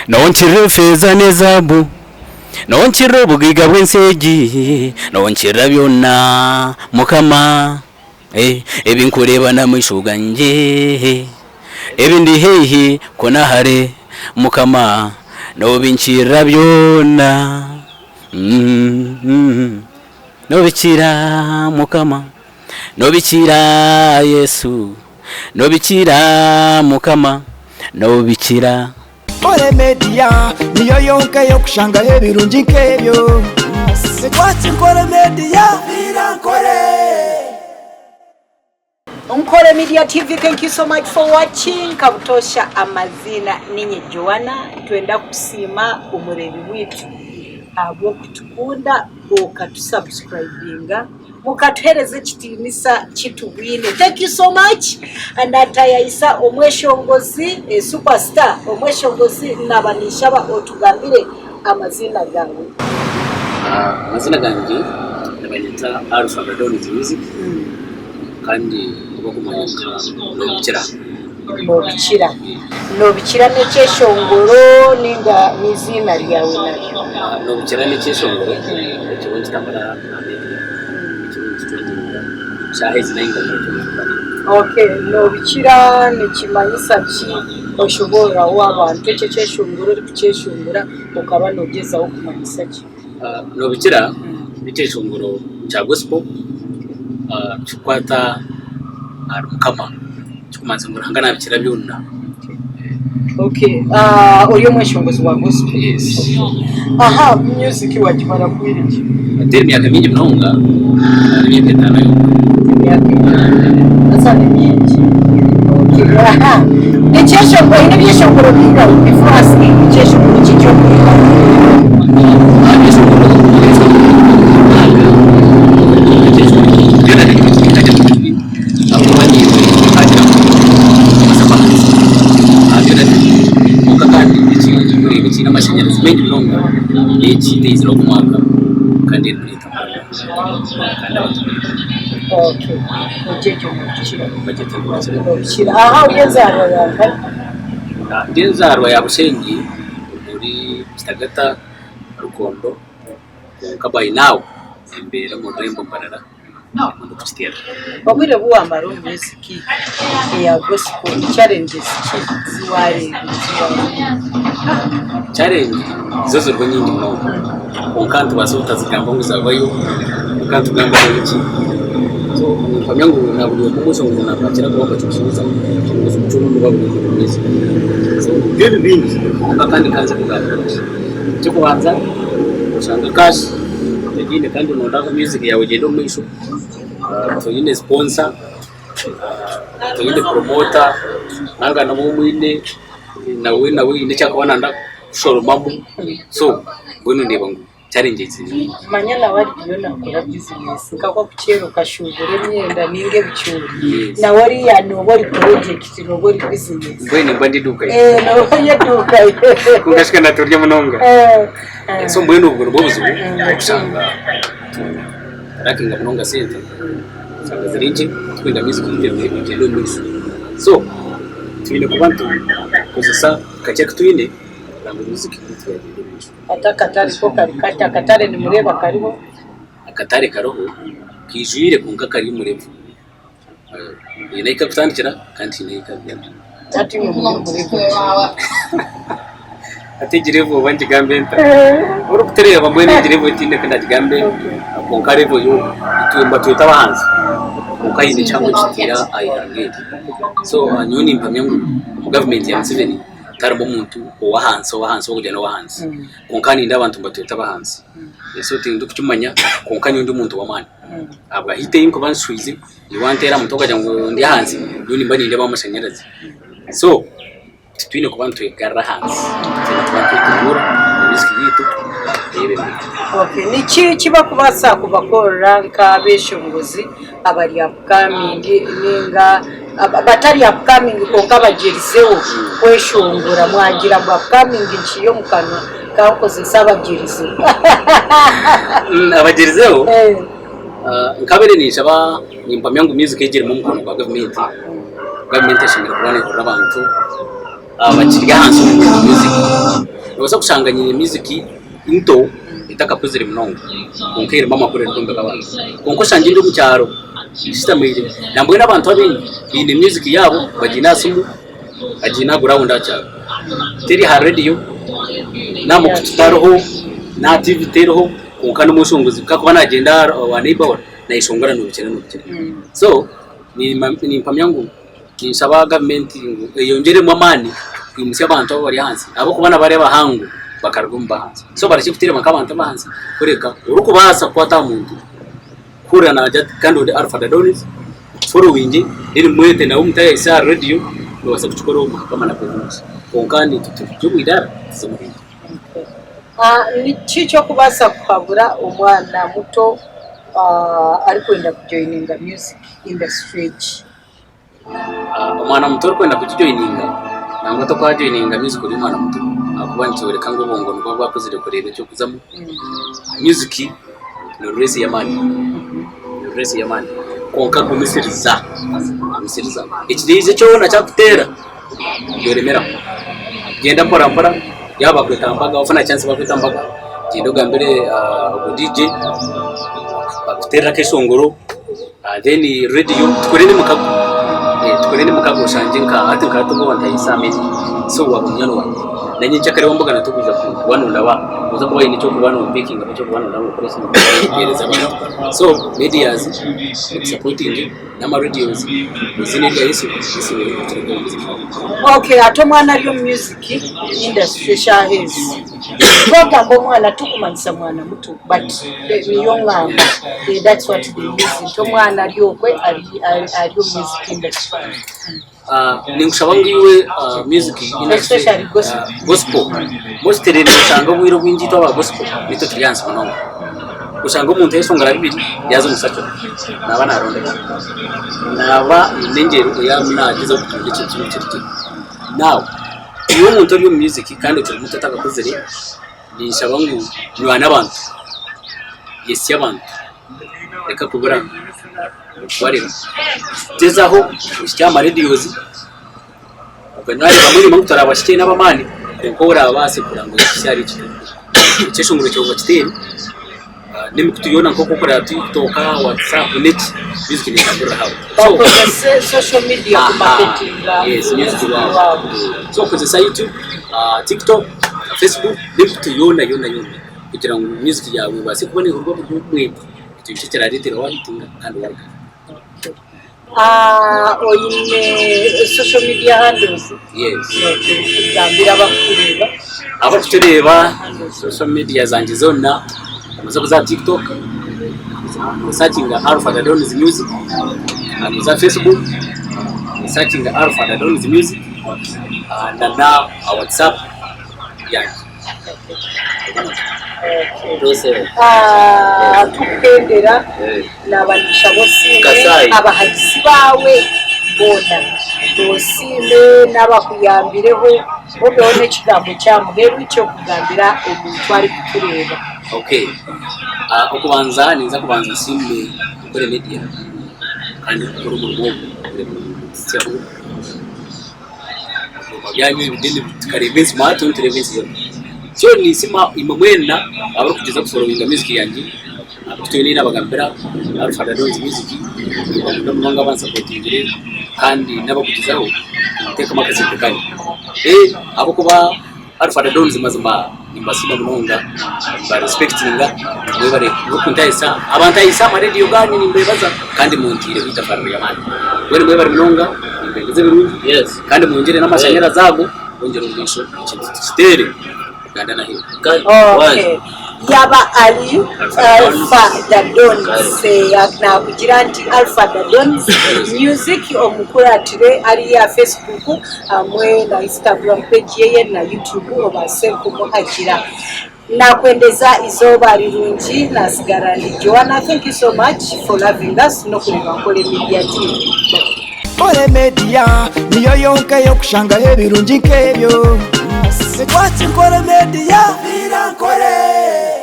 Nonkirira efeeza n'ezaabu, Nonkirira obugaiga bw'ensi egi, Nonkirira byona, Mukama, eh, Ebi nkureeba n'amaisho gangye, Ebi ndi haihi ku na hare, Mukama, Nobinkirira byona, mm, Nobikira, Mukama, Nobikira, Yesu. Nobikira Mukama nobikira. Nkore Media niyo yonka ey'okushangaho ebirungi nk'ebyo. Watch Nkore Media. Nkore. Nkore Media TV thank you so much for watching kabutosha amaziina ninye Joanna twenda kukusiima omureebi waitu ahabw'okutukunda okatusubscribinga Mukatuhereza ekitiinisa kitubwine. Thank you so much. Natayayisa omweshongozi eh, superstar omweshongozi naba ninshaba otugambire amaziina gaawe. Ah, amazina gangye nibanyeta Alpha Gadoniz Music kandi obakumanya nka Nobikira. Nobikira. Nobikira n'ekyeshongoro ninga n'iziina ryawe naryo? Ah, Nobikira n'ekyeshongoro ekiriho nikitambura aha media ekiriho nikitrendinga shaaha ezi nainga buri kiro. Okay, nobikira nikimanyisa ki? Oshoboorraho abantu ekyo ekyeshongoro orikukyeshongora okaba nogyezaho kumanyisa ki? Ah, Nobikira n'ekyeshongoro kya gospel ah, kikukwata ahari Mukama kikumanisa ngu Ruhanga nabikira byona. Okay, ah, ori omweshongozi wa gospel? Yes. Aha, music wagimara bwire ki? Teri myaka mingi munonga, emyaka etaano yonka. Emyaka etaano. Haza ni mingi. Okay, aha. Ekyeshongoro, oine ebyeshongoro bingahi before asking ekyeshongoro ki eky'okuhika? Okay, ogyegye nobikira. Nobikira. Aha ori enzaarwa ya nkahi? Ndi enzaarwa ya Bushenyi omuri Kitagata Rukondo kwonka by now embeera omu rurembo Mbarara nimwo ndikukiteerera. Obwire obu waamara omu music eya gospel ni challenges ki ezi waareebire ezi waahuriire? Challenge zo ziriho nyingi munonga kwonka nitubaasa obutazigamba ngu zaabayo kwonka nitugambaho bikye. So nimpamya ngu na buri omwe omweshongozi naakira kuba nkakimusuubiza obushongozi bukye obu nibuba buri omu music. So byo ni bingi kwonka kandi nkanza kugamba bikye. Eky'okubanza oshanga cash otagiine kandi noyenda ngu music yaawe egyende omu maisho, toine sponsor, toine promoter nanga n'obu omwine nawe nawe haine eki arikuba nayenda kushoromamu so mbwenu ndeeba ngu challenges ni nyingi. Manya nawe ariyo nakora bizinesi nka oku kera okashubura emyenda ninga ebicoori Yes. nawe oriya noba ori project noba ori bizinesi. Mbwenu nimba ndi eduuka ye. Eh, noba ori eduuka ye. Kwonka shi kandi turya munonga. Eh, eh. So mbwenu obwo nibwo buzibu okushanga turakinga munonga sente oshanga ziri nkye tukwenda music yaitu egyende omu maisho. So twine kuba nitukozesa kakye aku twine kugira ngu music yaitu yagyenda omu maisho. Hati akatare ko kari kata? Akatare nimureeba kariho? Akatare kariho kaijwire kwonka kari omu level. Haine ahu karikutandikira kandi haine ahu karikugarukira. Hati imwe muri omu level ki? Hati egi level oba ngigambe nta? Orikutureeba mbwenu egi level tihaine oku ndagigambe kwonka level yo itwe nibatweta abahanzi kwonka haine kihango ekitwire aha ihanga eri. So nyowe nimpamya ngu omu gavumenti ya Museveni tiharimu omuntu ow'ahansi ow'ahansi ow'okugira n'ow'ahansi kwonka nindeeba abantu nibatweta abahansi. So tindikukimanya kwonka nyowe ndi omuntu w'amaani. Ahabwa hati ei nkuba nshwize iwe wanteera aha mutwe okagira ngu ndi ahansi nyowe nimba nindeeba amashanyarazi. So titwine kuba nitwegarra ahansi, twine kuba nitweteguura music yaitu eyebembere. Okay, niki eki barikubaasa kubakorera nk'abeshongozi abari upcoming ninga batari upcoming kwonka bagyerizeho kweshongora mwagira ngu upcoming nkiiha omu kanwa kankozesa abagyerizeho. Abagyerizeho nkabaire ninshaba nimpamya ngu music egi erimu omukono gwa gavumenti, gavumenti eshemereire kuba nehurira abantu abakiri ahansi omu music. Noobaasa kushanga nyine music nto etakakuzire munonga kwonka erimu amakuru erikwombeka abantu. Kwonka oshangye ndi omu kyaro nshutamiire nambwenu abantu abaingi baine music yaabo bagiine aha simu, agiine aha ground aha kyaro. Teri aha rediyo, n'aha mukutu tariho, n'aha tiivi teriho kwonka n'omweshongozi ku arikuba naagyenda owa neighbour we naayeshongora noobukira noobukira. So nimpamya ngu ninshaba gavumenti ngu eyongyeremu amaani kwimutsya abantu abari ahansi ahabw'okuba na bariya abahangu bakaruga omu b'ahansi. So barekye kutureeba nk'abantu ab'ahansi kureka orikubaasa kukwata aha muntu kuhurira naagira ati kandi ori Alpha Dadonis followinge then mwete nawe omutayaayise aha rediyo noobaasa kukikora omu Mukama nakuha omugisha. Kwonka naitwe turi omu idaara tuze omu rindi. Niki eki orikubaasa kuhabura omwana muto arikwenda kujoyininga music industry egi? Omwana muto orikwenda kugijoyininga nangwa tokwajoyininga music ori omwana muto ahakuba nikyoreka ngu obwongo nibwo bwakuzire kureeba eky'okuzamu. Music ni race y'amaani, ni race y'amaani kwonka gumisiriza, gumisiriza. Ekiriija kyona kyakuteera yoremeraho, gyenda mpora mpora yaaba bakweta mbaga wafuna chance bakweta mbaga gyenda ogambire ogu DJ akuteerere akeshongoro. Then radio tukore n'emikago, tukore n'emikago oshangye nka hati nka hati obu wantahisa aha media so waaba munywani wangye na nyenkyakare wambugana tokwija kuba nondaba noza kuba oyine ekyokuba nompikingaho ekyokuba nonda ngu okore mpereze abantu. So medias otusapotinge n'ama radios omu eiziina erya Yesu, Yesu niwe orikutureetera. Okay hati omwana ari omu music industry eshaaha ezi. Twagamba omwana tikumanyisa mwana muto but niyo ngamba that's what they use nti omwana ari okwe ari omu music industry. Ninkushaba ngu iwe music industry Especially gospel. Gospel mostly noshanga obwire obwingi itwe aba gospel nitwe turi ahansi munonga. Oshanga omuntu ayeshongora bibiri yaaza omu secular naaba naronda ki? Naaba aine engyero ei arimu naagyezaho kutunga ekintu kimwe kiri gye. Now iwe omuntu ori omu music kandi okiri muto otakakuzire, ninshaba ngu nywana abantu, yesya abantu, reka kubura kubarira, gyezaho ohikye aha maredios, obwe bamwe nibamanya ngu torabahikye n'abamaani kwonka orabaase kureba ngu ohikye ahari eki ekyeshongoro kyawe bakiteere. N'emikutu yoona nk'oku orikureeba TikTok, WhatsApp n'eki, music neetambura aho. Bakozese social media ku marketinga Yes, music music waabo. waabo. So kozesa YouTube, TikTok, Facebook n'emikutu yoona yoona yoona kugira ngu music yaawe ebaase kuba neehurwa buri omwe. Ekyo nikyo kirareetera waahitinga kandi waarugayo. Oine social media handles? Yes. Gambira abakutureeba. Abakutureeba social media zangye zoona noza kuza aha TikTok osakinga Alpha Dadon's Music, noza Facebook osakinga Alpha Dadon's Music na na WhatsApp yangye. Tukuhendera naba ninshaba osiime abahagizi baawe boona, osiime n'abakuyambireho obeho n'ekigambo kya muheru ky'okugambira omuntu arikutureeba. Okay, okubanza ninza kubanza nsiime Nkore Media kandi kukora omurimo ogu kuhitsyaho. Ebyoma byanyu ebi then tukareeba ensi mwaba turiyo nitureeba ensi yoona. So ninsiima imwe mwena abarikugyeza kuforowinga music yangye ahabw'okuba twena nabagambira Alpha Dadon's music nimbakunda munonga abansapotingire kandi n'abakugyezaho kuteekamu akasente kanyu. Ahabw'okuba Alpha Dadon's mazima nimbasiima munonga nimbarespectinga mwebare n'okuntahisa abantahise aha marediyo ganyu nimbebaza kandi munteireho eitafari ry'amaani. Mbwenu mwebare munonga nimbendeza ebirungi kandi mwongyere n'amashanyarazi ago mwongyere omu maisho ekintu tukiteere Uganda n'aheeru. Okay. Yaba ari Alpha Dadons nakugira nti Alpha Dadons music omukuratire ari aha Facebook hamwe na Instagram page yeye na YouTube obaase kumuhagira. Nakwendeza izooba rirungi nasigara ndi Joanna thank you so much for loving us nokureeba Nkore Media TV. Nkore Media niyo yonka ey'okushangaho ebirungi nk'ebyo. Twaki Nkore Media, Nkore.